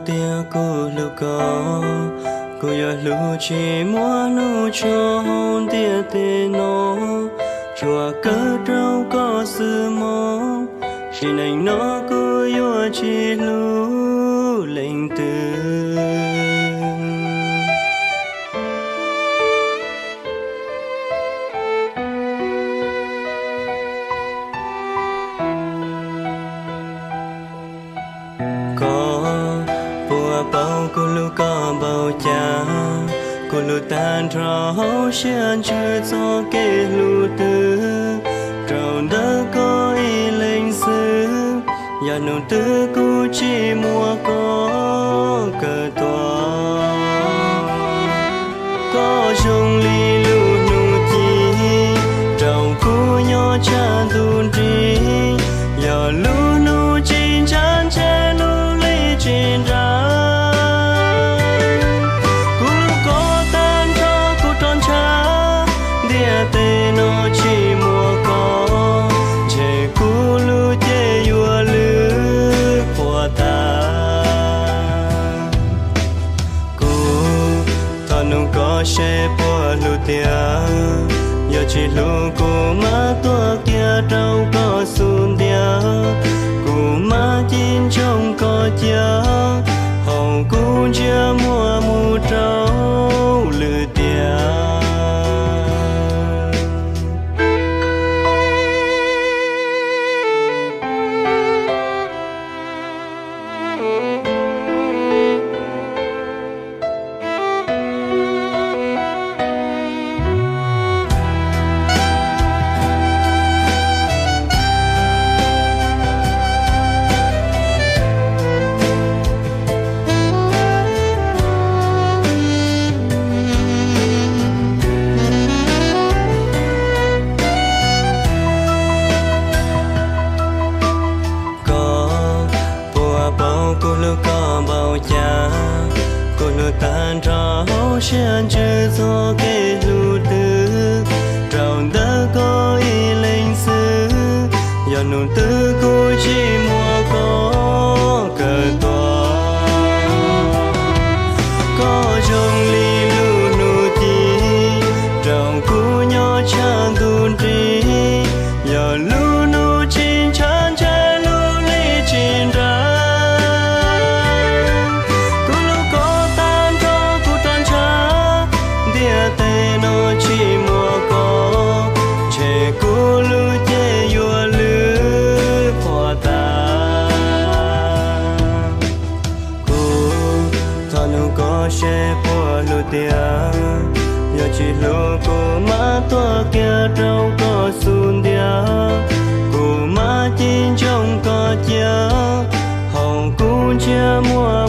tias kuv hlub koj, kuv yuav hlub tsis muaj hnub tso hauv ntiaj teb no, tsuas kawm rau koj xwb mog, sim neej no kuv yuav tsis hlub leej twg. Koj puas paub kuv hlub koj npaum cas, kuv hlub tag nrho hauv siab ntsws txoj kev hlub twg, rau ntawm koj ib leeg xwb, yog hnub twg kuv tsis muaj koj kawm tuag. Koj zoo li lub hnub ci rau kuv nyob tshaj ntuj nrig, yog lub hnub tsis ntshai ntshe lub hli tsis nra. Kuv hlub koj tag nrho kuv rov ntshav, ntiaj teb no tsis muaj koj, ntshe kuv lub cev yuav lwj qhuav tas. Kuv thov nug koj seb puas hlub tiag, yog tsis hlub kuv mam tuag kiag rau koj xub ntiag, kuv mam cim ntsoov koj cia, hos kuv ntsia muaj mus rau lwm tiam. Koj puas paub kuv hlub koj npaum cas, kuv hlub tag nrho hauv siab ntsws txoj kev hlub twg, rau ntawm koj ib leeg xwb, yog hnub twg kuv tsis muaj koj kawm tuag. Koj zoo li lub hnub ci rau kuv nyob tshaj ntuj nrig, yog lub hnub tsis ntshai ntshe lub hli tsis nra. Kuv hlub koj tag nrho kuv rov ntshav, ntiaj teb no tsis muaj koj, ntshe kuv lub cev yuav lwj qhuav tas. Kuv thov nug koj seb puas hlub tiag, yog tsis hlub kuv mam tuag kiag rau koj xub ntiag, kuv mam cim ntsoov koj cia, hos kuv ntsia muaj